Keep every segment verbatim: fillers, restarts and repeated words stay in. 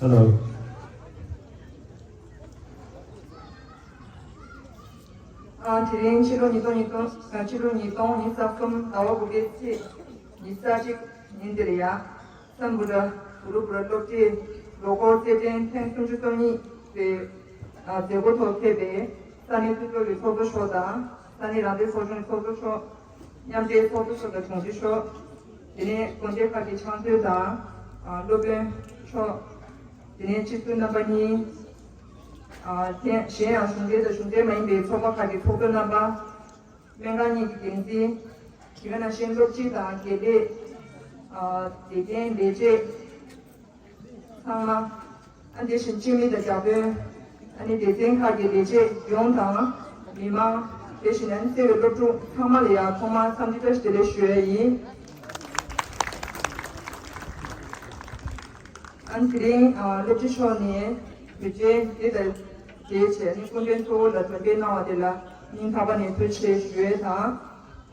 Hello. ཨ། དེ་རིང་ཕྱི་ལོ་ཉིས་སྟོང་ཉིས་སྟོང་། ཨ། ཕྱི་ལོ་ཉིས་སྟོང་ཉི་ཤུ་རྩ་གསུམ་ཟླ་བ་དགུ་པའི་ཚེས་ཉི་ཤུ་རྩ་གཅིག་ཉིན་འདིར་ཡ། སམ་བྷོ་ཊ་གུ་རུ་ཀུལ་སློབ་གྲྭའི་ལོ་འཁོར་རྩེད་འགྲན་ཐེངས་སུམ་ཅུ་སོ་གཉིས་པའི། ཨ། མཛད་སྒོ་ཐོག་ཕེབས་པའི་ས་གནས་སོ་སོ་གི་ཚོགས་གཙོ་མཆོག་དང་། ས་གནས་རང་བདེན་ཚོགས་ཆུང་གི་ཚོགས་གཙོ་མཆོག་མཉམ་འབྲེལ་ཚོགས་གཙོ་མཆོག་དང་དྲུང་ཆེ་མཆོག་དེ་ནས་དགོན་སྡེ་ཁག་གི་ཕྱག་མཛོད་དང་། ཨ། སློབ་དཔོན་མཆོག་དེ་ནས་སྤྱི་ཟུར་རྣམ་པ་གཉིས། ཨ། གཞན་ཡང་གཞུང་འབྲེལ་དང་གཞུང་འབྲེལ་མ་ཡིན་པའི་ཚོགས་པ་ཁག་གི་ཚོགས་གཙོ་རྣམ་པ། སྨན་ཁང་གཉིས་ཀྱི་འགན་འཛིན། དེ་ག་ནང་བཞིན་སློབ་སྤྱི་དང་དགེ་ལས། ཨ། དགེ་རྒན་ལས་བྱེད་ཚང་མ། ཨ། དེ་བཞིན་སྤྱི་མི་དང་བརྒྱ་དཔོན། ཨ་ནི་སྡེ་ཚན་ཁག་གི་ལས་བྱེད་ཡོངས་དང་། མི་མང་། དེ་བཞིན་ཨ་ནི་བརྩེ་བའི་སློབ་ཕྲུག་ཚང་མ་ལ་ཡང་ཐོག་མར་འཚམས་འདྲི་བཀྲ་ཤིས་བདེ་ལེགས་ཞུ་ཡ་ཡིན། ཨ་ནི་དེ་རིང་། ཨ། སློབ་སྤྱི་མཆོག་ནས་དུས་ཆེན་འདི་དང་འབྲེལ་བྱས་ནས་སྐུ་མགྲོན་གཙོ་བོ་ལ་གདན་འདྲེན་གནང་བ་དེ་ལ་སྙིང་ཐག་པ་ནས་ཐུགས་རྗེ་ཆེ་ཞུ་ཡས་དང་།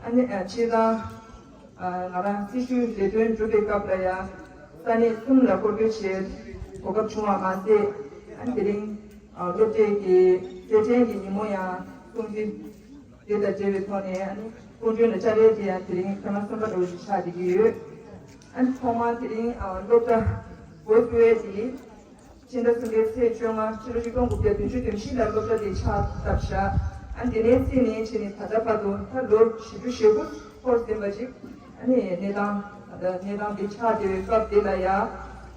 ཨ་ནི། ཨ། སྤྱིར་བཏང་། ཨ། ང་རང་སྲི་ཞུའི་ལས་དོན་སྒྲུབ་པའི་སྐབས་ལ་ཡང་ས་གནས་གསུམ་ལ་སྐོར་སྐྱོད་བྱེད་གོ་སྐབས་བྱུང་བ་མ་ཟད། ཨ་ནི་དེ་རིང་། ཨ། སློབ་གྲྭའི་གི་རྩེད་འགྲན་གྱི་ཉིན་མོ་ཡང་སྲུང་བརྩི་དེ་དང་འབྲེལ་བའི་ཐོག་ནས། ཨ་ནི་སྐུ་མགྲོན་ལ་བཅར་ཡས་དེ་ཡང་དེ་རིང་ཐེངས་མ་གསུམ་པ་འདྲ་བོ་ཞིག་ཆགས་བསྡད་ཀྱི་ཡོད། ཨ་ནི་ཐོག་མར་དེ་རིང་། ཨ། སློབ་གྲྭ་འགོ་བཙུགས་ཡས་དེ། ཕྱི་ཟླ་གསུམ་པའི་ཚེས་བཅོ་ལྔ། ཕྱི་ལོ་ཆིག་སྟོང་དགུ་བརྒྱ་བདུན་ཅུ་དོན་བཞི་ལ་སློབ་གྲྭ་དེ་ཕྱག་བཏབ་བཞག་ཨ། དེ་ནས་བརྩིས་ནས་བྱས་ནས་ད་ལྟ་བར་དུ་ད་ལོ་བཞི་བཅུ་ཞེ་དགུ་འཁོར་ཟིན་པ་ཅིག་ཨ་ནི་གནས་སྟངས། ད་ལྟ་གནས་སྟངས་འདི་ཆགས་བསྡད་པའི་སྐབས་འདི་ལ་ཡ།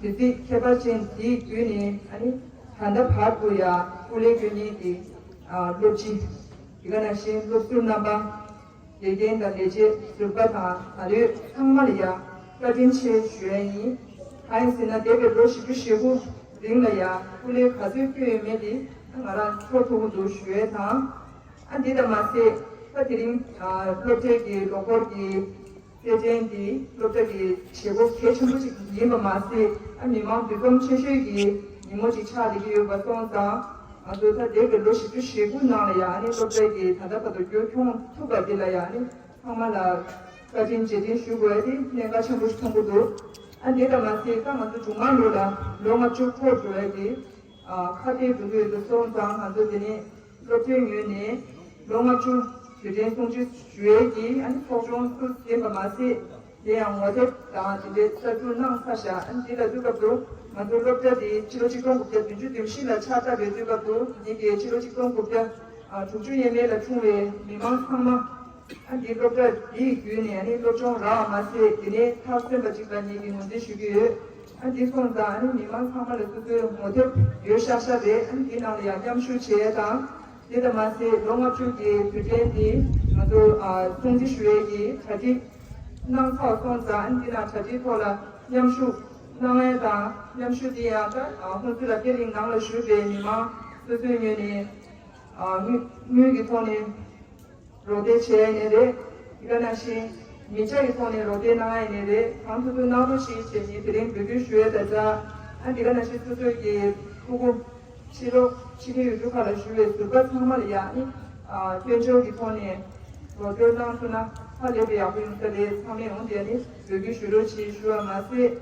དུས་ཚིགས་ཁྱད་པར་ཅན་འདིའི་བརྒྱུད་ནས། ཨ་ནི་ད་ལྟ་བར་དུ་ཡ་སྐུ་ལས་དགོས་མཁན་གྱི། ཨ། སློབ་སྤྱི། དེ་ག་ནང་བཞིན་སློབ་ཟུར་རྣམ་པ། དགེ་རྒན་དང་ལས་བྱེད་ཟུར་པ་དང་ད་ལོའི་ཚང་མ་ལ་ཡང་བཀའ་དྲིན་ཆེ་ཞུ་ཡ་ཡིན། གང་ཡིན་ཟེར་ན། འདས་པའི་ལོ་བཞི་བཅུ་ཞེ་དགུ་རིང་ལ་ཡང་སྐུ་ལས་ག་ཚོད་བསྐྱོན་ཡོད་མེད་དེ་ང་རང་ཕྱོགས་ཐུག་གི་འདུག་ཞུ་ཡས་དང་། ཨ། འདི་དང་མ་ཟད། ད་དེ་རིང་། ཨ། སློབ་གྲྭའི་གི་ལོ་འཁོར་གྱི་རྩེད་འགྲན་འདི་སློབ་གྲྭ་གི་བྱེད་སྒོ་གལ་ཆེན་པོ་ཞིག་ཡིན་པ་མ་ཟད། ཨ། མི་མང་འདུ་འཛོམས་ཆེ་ཤོས་ཀྱི་ཉིན་མོ་ཞིག་ཆགས་བསྡད་ཀྱི་ཡོད་པ་སོང་ཙང་། ང་ཚོ་ད་འདས་པའི་ལོ་བཞི་བཅུ་ཞེ་དགུ་ནང་ལ་ཡང་། ཨ་ནི་སློབ་གྲྭ་གི་ད་ལྟ་བར་དུ་རྒྱུན་འཁྱོངས་ཐུབ་པ་འདི་ལ་ཡང་། ཨ་ནི་ཚང་མ་ལ་བཀའ་དྲིན་རྗེས་དྲན་ཞུ་དགོས་ཡ་དེ་གནད་འགག་ཆེན་པོ་ཞིག་མཐོང་གི་འདུག་ཨ། འདི་དང་མ་ཟད། ད་ང་ཚོ་མཇུག་མ་ལོ་ལ་ལོ་ལྔ་བཅུ་འཁོར་འགྲོ་ཡ་དེ། ཨ། ཁ་གཏད་འགྲོ་གི་ཡོད་པ་སོང་ཙང་། ང་ཚོ་འདི་ནས་སློབ་གྲྭའི་ངོས་ནས་ལོ་ལྔ་བཅུ་དུས་དྲན་སྲུང་བརྩི་ཞུ་ཡས་ཀྱི། ཨ་ནི་ཚོགས་ཆུང་བཙུགས་ཟིན་པ་མ་ཟད། དེ་ཡང་ངོ་དེབ་དང་དེ་འདྲའི་གསར་འཛུགས་གནང་ཚར་བཞག་ཨ་ནི་འདི་ལ་དུས་སྐབས་སུ་ང་ཚོའི་སློབ་གྲྭ་འདི་ཕྱི་ལོ་ཆིག་སྟོང་དགུ་བརྒྱ་བདུན་ཅུ་དོན་བཞི་ལ་ཕྱག་བཏབ་པའི་དུས་སྐབས་སུ། ངེད་ཀྱིས་ཕྱི་ལོ་ཆིག་སྟོང་དགུ་བརྒྱ་དྲུག་ཅུ་ཡས་མས་ལ་འཁྲུངས་པའི་མི་མང་ཚང་མ། ཨ། འདི་སློབ་གྲྭ་འདིའི་བརྒྱུད་ནས། ཨ་ནི་སློབ་སྦྱོང་རག་པ་མ་ཟད། དེ་ནས་མཐར་སོན་པ་ཅིག་ལ་ངེད་ཀྱིས་ངོས་འཛིན་ཞུ་གི་ཡོད། ཨ། འདི་སོང་ཙང་། ཨ་ནི་མི་མང་ཚང་མ་ལ་སོ་སོའི་ངོ་དེབ་ཡོད་ཤག་ཤག་རེད། ཨ་ནི་འདི་ནང་ལ་ཡང་མཉམ་ཞུགས་བྱེད་ཡས་དང་། དེ་དང་མ་ཟད། ལོ་ལྔ་བཅུ་གི་དུས་དྲན་འདི་ང་ཚོ། ཨ། སྲུང་བརྩི་ཞུ་ཡས་ཀྱི་གྲ་སྒྲིག་གནང་ཚར་སོང་ཙང་། ཨ་ནི་འདི་ནང་གྲ་སྒྲིག་ཐོག་ལ་མཉམ་ཞུགས་གནང་ཡས་དང་། མཉམ་ཞུགས་འདི་ཡང་ད། ཨ། ཧུན་སུར་ལ་པེ་གླིང་ནང་ལ་བཞུགས་པའི་མི་མང་སོ་སོའི་ངོས་ནས། ཨ། དངུལ་དངུལ་གྱི་ཐོག་ནས་རོགས་འདེགས་བྱས་ནས་རེད། དེ་ག་ནང་བཞིན་མི་ཆ་གི་ཐོག་ནས་རོགས་འདེགས་གནང་ཡས་ནས་རེད། གང་ཐུབ་ཐུབ་གནང་རོགས་ཞེས་བྱས་ནས་དེ་རིང་འབོད་སྐུལ་ཞུ་ཡས་ད་ཆ། ཨ། དེ་ག་ནང་བཞིན་སོ་སོའི་གི་ཕྲུ་གུ་ཕྱི་ལོགས་ཕྱི་རྒྱལ་ཡུལ་གྲུ་ཁག་ལ་བཞུགས་པའི་ཟུར་པ་ཚང་མ་ལ་ཡང་། ཨ། སྐྱོན་བརྗོད་ཀྱི་ཐོག་ནས་རོགས་སྐྱོར་གནང་ཐུབ་ན་ཧ་ལས་པའི་ཡག་པོ་ཡོང་ས་རེད། ཚང་མས་འོང་དེ་ནས་འབོད་སྐུལ་ཞུ་རོགས་ཞེས་ཞུ་བ་མ་ཟད།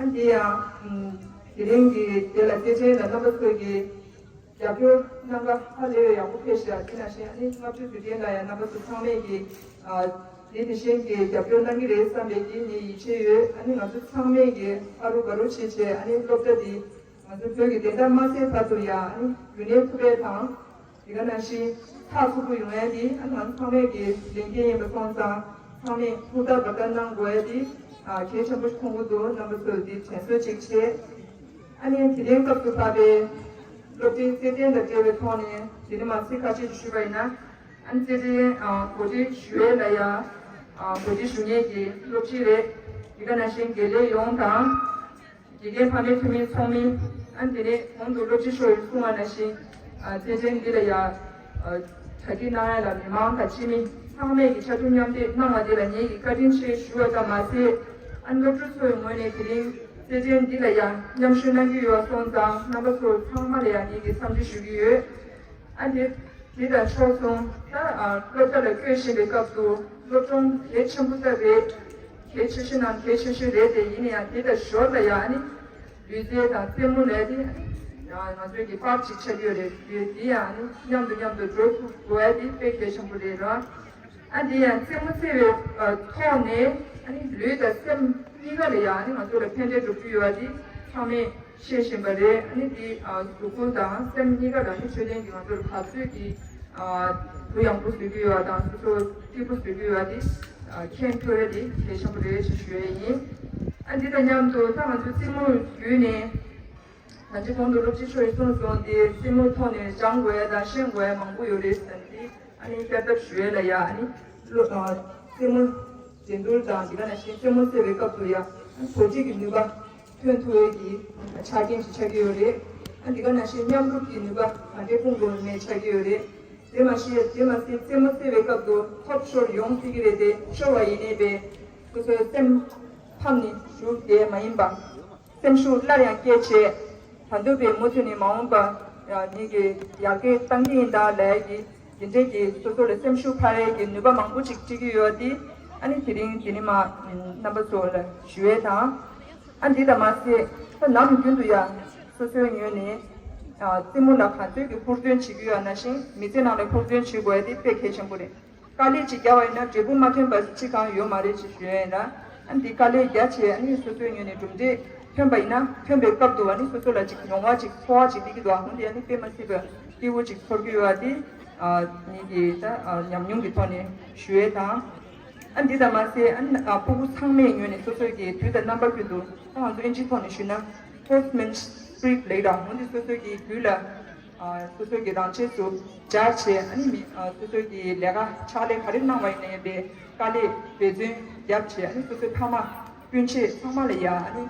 ཨ། དེ་ཡང་། ཨ། དེ་རིང་གི་དེ་ལ་རྩེད་འགྲན་ལ་རྣམ་པ་ཚོ་གིས་རྒྱབ་སྐྱོར་གནང་ག་ཧ་ལས་པའི་ཡག་པོ་ཕེབས་ཤག་དེ་ནང་བཞིན། ཨ་ནི་ལྔ་བཅུ་དུས་དྲན་ལ་ཡང་རྣམ་པ་ཚོ་ཚང་མས་ཀྱིས། ཨ། དེ་དེ་བཞིན་གྱི་རྒྱབ་སྐྱོར་གནང་གི་རེད་བསམ་པའི་གི་ངས་ཡིད་ཆེས་ཡོད། ཨ་ནི་ང་ཚོ་ཚང་མས་ཀྱིས་ཧ་རུ་བ་རུ་བྱས་བྱས། ཨ་ནི་སློབ་གྲྭ་འདི་ང་ཚོ་བོད་ཀྱི་བདེན་མཐའ་མ་གསལ་བར་དུ་ཡང་། ཨ་ནི་རྒྱུན་གནས་ཐུབ་པ་དང་། དེ་ག་ནང་བཞིན་ཚགས་ཚུད་པོ་ཡོང་ཡ་དེ། ཨ། ང་ཚང་མས་ཀྱི་ལས་འགན་ཡིན་པ་སོང་ཙང་། ཚང་མས་ཐུགས་ཐག་བར་ཐག་གནང་དགོས་ཡ་དེ། ཨ། གལ་ཆེན་པོ་ཞིག་མཐོང་གི་འདུག་རྣམ་པ་ཚོས་དེ་དྲན་གསོ་ཅིག་བྱེད། ཨ་ནི་དེ་རིང་སྐབས་སུ་བབས་པའི་སློབ་གྲྭའི་རྩེད་འགྲན་དང་འབྲེལ་བའི་ཐོག་ནས་དེ་རིང་མ་ཚིག་ཁ་ཤས་ཤིག་ཞུས་པ་ཡིན་ན། ཨ་ནི་རྩེད་འགྲན། ཨ། གོ་སྒྲིག་ཞུ་ཡས་ལ་ཡ། ཨ། གོ་སྒྲིག་ཞུ་མཁན་གྱི་སློབ་སྤྱི་རེད། དེ་ག་ནང་བཞིན་དགེ་ལས་ཡོངས་དང་། དགེ་རྒན་ཕ་མའི་འཐུས་མི་ཚོགས་མི། ཨ། དེ་ནས་གོང་དུ་སློབ་སྤྱི་མཆོག་གིས་གསུངས་པ་ནང་བཞིན། ཨ། རྩེད་འགྲན་འདི་ལ་ཡ། ཨ། གྲ་སྒྲིག་གནང་ཡ་ལ་མི་མང་དང་སྤྱི་མི་ཚང་མས་ཀྱིས་ཕྱར་གྲུ་མཉམ་འདེགས་གནང་བ་འདི་ལ་ངེད་ཀྱིས་བཀའ་དྲིན་ཆེ་ཞུ་བ་ཙམ་མ་ཟད། ཨ། སློབ་ཕྲུག་ཚོའི་ངོས་ནས་དེ་རིང་རྩེད་འགྲན་འདི་ལ་ཡ་མཉམ་ཞུགས་གནང་གི་ཡོད་པ་སོང་ཙང་། རྣམ་པ་ཚོ་ཚང་མ་ལ་ཡ་ངེད་ཀྱིས་འཚམས་འདྲི་ཞུ་གི་ཡོད། ཨ། དེ་དེ་དང་ཕྱོགས་མཚུངས། ད། ཨ། སློབ་གྲྭ་ལ་བསྐྱོད་བཞིན་པའི་སྐབས་སུ་སློབ་སྦྱོང་གལ་ཆེན་པོ་ས་རེད། གལ་ཆེ་ཤོས་ནང་གལ་ཆེ་ཤོས་རེད་དེ། ཡིན་ན་ཡང་དེ་དང་ཞོར་ལ་ཡང་། ཨ་ནི་ ལུས་རྩལ་དང་རྩེད་མོ་ལས་དེ་ང་ཚོའི་གི་པར་ཅིག་ཆགས་ཀྱི་ཡོད་རེད། དེ་དེ་ཡང་ནི་མཉམ་དུ་མཉམ་དུ་འགྲོ་ཐུབ་དགོས་ཡ་དེ་དཔེ་གལ་ཆེན་པོ་རེད་ར། ཨ་དེ་ཡང་རྩེད་མོ་རྩེ་བའི་ཐོག་ནས་ཨ་ནི་ལུས་དང་སེམས་གཉིས་ཀ་ལ་ཡང་ནི་ང་ཚོ་ལ་ཕན་འབྲས་འགྲོ་གི་ཡོད་པ་དེ་ཚང་མས་ཤེས་བཞིན་པ་རེད། ཨ་ནི་དེ་གཟུགས་པོ་དང་སེམས་གཉིས་ཀ་ལ་ནི་འཕྲོད་བསྟེན་གྱི་ང་ཚོ་ལ་ག་ཚོད་ཀྱི་གུ་ཡངས་པོ་བཟོ་གི་ཡོད་པ་དང་སོ་སོ་སྐྱིད་པོ་བཟོ་གི་ཡོད་པ་དེ་མཁྱེན་ཐུབ་ཡ་དེ་གལ་ཆེན་པོ་རེད་ཅེས་ཞུ་ཡ་ཡིན། ཨ་འདི་དང་མཉམ་དུ་ད་ང་ཚོ་རྩེད་མོ་བརྒྱུད་ནས། ང་ཚོ་གོང་དུ་སློབ་སྤྱི་མཆོག་གིས་གསུངས་སོང་སྟེ་རྩེད་མོའི་ཐོག་ནས་སྦྱང་དགོས་ཡ་དང་ཤེས་དགོས་ཡ་མང་པོ་ཡོད་རེད་ཟེར་ཏེ། ཨ་ནི་བསྐྱར་ལྡབ་ཞུ་ཡ་ལ་ཡ། ཨ་ནི་སློབ་ཨ་རྩེད་མོ་འགྲན་བསྡུར་དང་དེ་ག་ནང་བཞིན་རྩེད་མོ་རྩེ་བའི་སྐབས་སུ་ཡ་གོ་སྒྲིག་གི་ནུས་པ་ཐོན་ཐུབ་ཡ་གི་ཆ་རྐྱེན་ཞིག་ཆགས་ཀྱི་ཡོད་རེད། ཨ་དེ་ག་ནང་བཞིན་མཉམ་རུབ་ཀྱི་ནུས་པ་ག་འདྲའི་སྤུངས་དགོས་མེད་ཆགས་ཀྱི་ཡོད་རེད། དེ་མ་ཟད་དེ་མ་ཟད་རྩེད་མོ་རྩེ་བའི་སྐབས་སུ་ཐོབ་ཤོར་ཡོང་སྲིད་ཀྱི་རེད་དེ། ཤོར་བ་ཡིན་ནའི་བས་སོ་སོའི་སེམས་ཕམ་ནས་བཞུགས་བསྡད་མ་ཡིན་པ། སེམས་ཤུགས་སླར་ཡང་བསྐྱེད་བྱས། ད་དུང་བས་མུ་མཐུད་ནས་མ་འོངས་པ་ཡང་ངེད་ཀྱི་ཡར་རྒྱས་གཏང་གི་ཡིན་ད་ལབ་ཡ་གི་དེ་འདྲའི་གི་སོ་སོ་ལ་སེམས་ཤུགས་འཕར་ཡ་གི་ནུས་པ་མང་པོ་ཅིག་སྤྲད་ཀྱི་ཡོད་དེ། ཨ་ནི་དེ་རིང་དེ་ནི་མ་རྣམ་པ་ཚོ་ལ་ཞུ་ཡས་དང་། ཨ་འདི་དང་མ་ཟད་ད་ནམ་རྒྱུན་དུ་ཡང་སོ་སོའི་ངོས་ནས་རྩེད་མོ་ལ་ག་ཚོད་ཀྱི་ཧུར་བརྩོན་བྱེད་ཀྱི་ཡོད་ནང་བཞིན་མི་ཚེ་ནང་ལ་ཧུར་བརྩོན་བྱེད་དགོས་ཡ་དེ་དཔེ་གལ་ཆེན་པོ་རེད། དཀའ་ལས་ཅིག་བརྒྱབ་པ་ཡིན་ན་འབྲས་བུ་མ་ཐོན་པ་ཅི་གང་ཡོད་མ་རེད་ཅེས་ཞུ་ཡ་ཡིན་ལ། ཨ་འདི་དཀའ་ལས་རྒྱག་བྱས་ཨ་ནི་སོ་སོའི་ངོས་ནས་གྲུབ་འབྲས་ཐོན་པ་ཡིན་ན་ཐོན་པའི་སྐབས་དུ་ཨ་ནི་སོ་སོ་ལ་ཅིག་མྱོང་བ་ཅིག་ཚོར་བ་ཅིག་སླེབས་ཀྱི་འདུག་ཨ་འོན་ཏེ་ཨ་ནི་དཔེ་མ་སྲིད་པའི་སྐྱིད་པོ་ཅིག་ཚོར་གྱི་ཡོད་པ་དེ་ངེད་ཀྱི་ད་ཉམས་མྱོང་གི་ཐོག་ནས་ཞུ་ཡས་དང་། ཨ་འདི་དང་མ་ཟད་ཨ་ནི་ཕྲུ་གུ་ཚང་མའི་ངོས་ནས་སོ་སོའི་གི་དུས་དང་རྣམ་པ་ཀུན་ཏུ་ད་ང་ཚོ་ཨིན་ཇིའི་ཐོག་ནས་ཞུས་ན་སྤོར་ཊི་སི་མེན་སི་པི་རི་ཊི་ལབ་ཀྱི་ར། འོན་ཏེ་སོ་སོའི་གི་རྒྱུད་ལ། སོ་སོའི་གི་རང་ཆས་སུ་སྦྱར་བྱས་ཨ་ནི་མི་སོ་སོའི་གི་ལས་ཀ་ཕྱག་ལས་ག་རེ་གནང་བ་ཡིན་ནའི་དཔེ་དཀའ་ལས་འབད་བརྩོན་རྒྱབ་བྱས་ཨ་ནི་སོ་སོའི་ཕ་མ་སྤུན་མཆེད་ཚང་མ་ལ་ཡ་ཨ་ནི་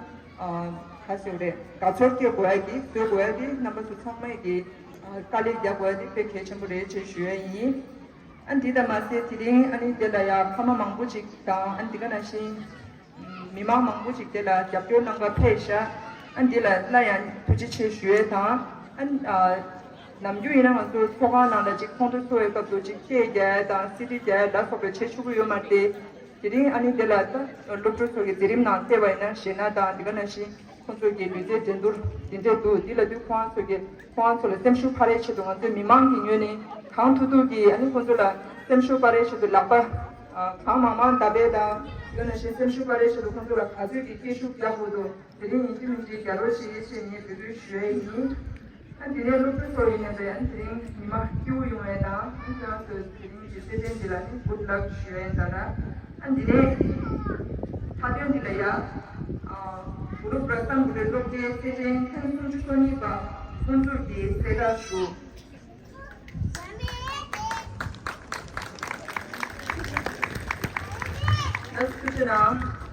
ག་ཟེར་རེད། དགའ་ཚོར་སྐྱེ་དགོས་ཡ་གི་བཟོ་དགོས་ཡ་གི་རྣམ་པ་ཚོ་ཚང་མས་གི་དཀའ་ལས་རྒྱག་དགོས་ཡ་དེ་དཔེ་གལ་ཆེན་པོ་རེད་ཅེས་ཞུ་ཡ་ཡིན། ཨ་འདི་དང་མ་ཟད་དེ་རིང་ཨ་ནི་དེ་ལ་ཡ་ཕ་མ་མང་པོ་ཅིག་དང་ཨ་ནི་དེ་ག་ནང་བཞིན། མི་མང་མང་པོ་ཅིག་དེ་ལ་རྒྱབ་སྐྱོར་གནང་ག་ཕེབས་ཤག་ཨ་འདི་ལ་སླར་ཡང་ཐུགས་རྗེ་ཆེ་ཞུ་ཡས་དང་། ཨ་ནམ་རྒྱུན་ཡིན་ན་ང་ཚོ་ཚོགས་ཁང་ནང་ལ་ཅིག་ཁོང་ཁྲོ་ཚོར་བའི་སྐབས་སུ་ཅིག་སྐད་རྒྱག་ཡས་དང་སི་ཌི་རྒྱག་ཡས་ལ་སོགས་པའི་བྱེད་ཆོག་གི་ཡོད་མ་རེད། དེ་རིང་ཨ་ནི་དེ་ལ་ད་སློབ་ཕྲུག་ཚོ་གི་མཛད་རིམ་ནང་བལྟས་པ་ཡིན་ན་གཞས་སྣ་དང་དེ་ག་ནང་བཞིན་ཁོང་ཚོ་གི་ལུས་རྩལ་འགྲན་བསྡུར་དེ་འདྲས་འདུག་དེ་ལ་དུས་ཁོང་ཚོ་གི་ཁོང་ཚོ་ལ་སེམས་ཤུགས་འཕར་ཡའི་ཆེད་དུ་ང་ཚོའི་མི་མང་གི་ངོས་ནས་གང་ཐུབ་ཐུབ་ཀྱིས་ཨ་ནི་ཁོང་ཚོ་ལ་སེམས་ཤུགས་འཕར་ཡའི་ཆེད་དུ་ལག་པ་གང་མང་མང་བརྡབ་པ་དང་། དེ་ནང་བཞིན་སེམས་ཤུགས་འཕར་ཡའི་ཆེད་དུ་ཁོང་ཚོ་ལ་ག་ཚོད་ཀྱི་སྐད་ཤུགས་རྒྱག་དགོས་འདུག་དེ་རིང་ཡིན་གཅིག་མིན་གཅིག་རྒྱབ་སྐྱོར་བྱེད་ཅེས་ངས་འབོད་སྐུལ་ཞུ་ཡ་ཡིན། ཨ་དེ་ནས་སློབ་ཕྲུག་ཚོ་ཡིན་ནའི་ཨ་དེ་རིང་ཉི་མ་སྐྱིད་པོ་ཡོང་བའི་དང་ཁོང་ཚོ་དེ་རིང་གི་རྩེད་འགྲན་འདི་ལ་ནི་good luck ཞུ་ཡ་ཡིན་ད་ལ། ཨ་འདི་ནས་མཐའ་དོན་འདི་ལ་ཡ། ཨ་གུ་རུ་པྲ་སཾ་གུ་རུའི་སློབ་གྲྭའི་རྩེད་འགྲན་ཐེངས་སུམ་ཅུ་སོ་གཉིས་པ་དབུ་འཛུགས་ཀྱི་གསལ་བསྒྲགས་ཞུ། ཨ་ཐུགས་རྗེ་གནང་།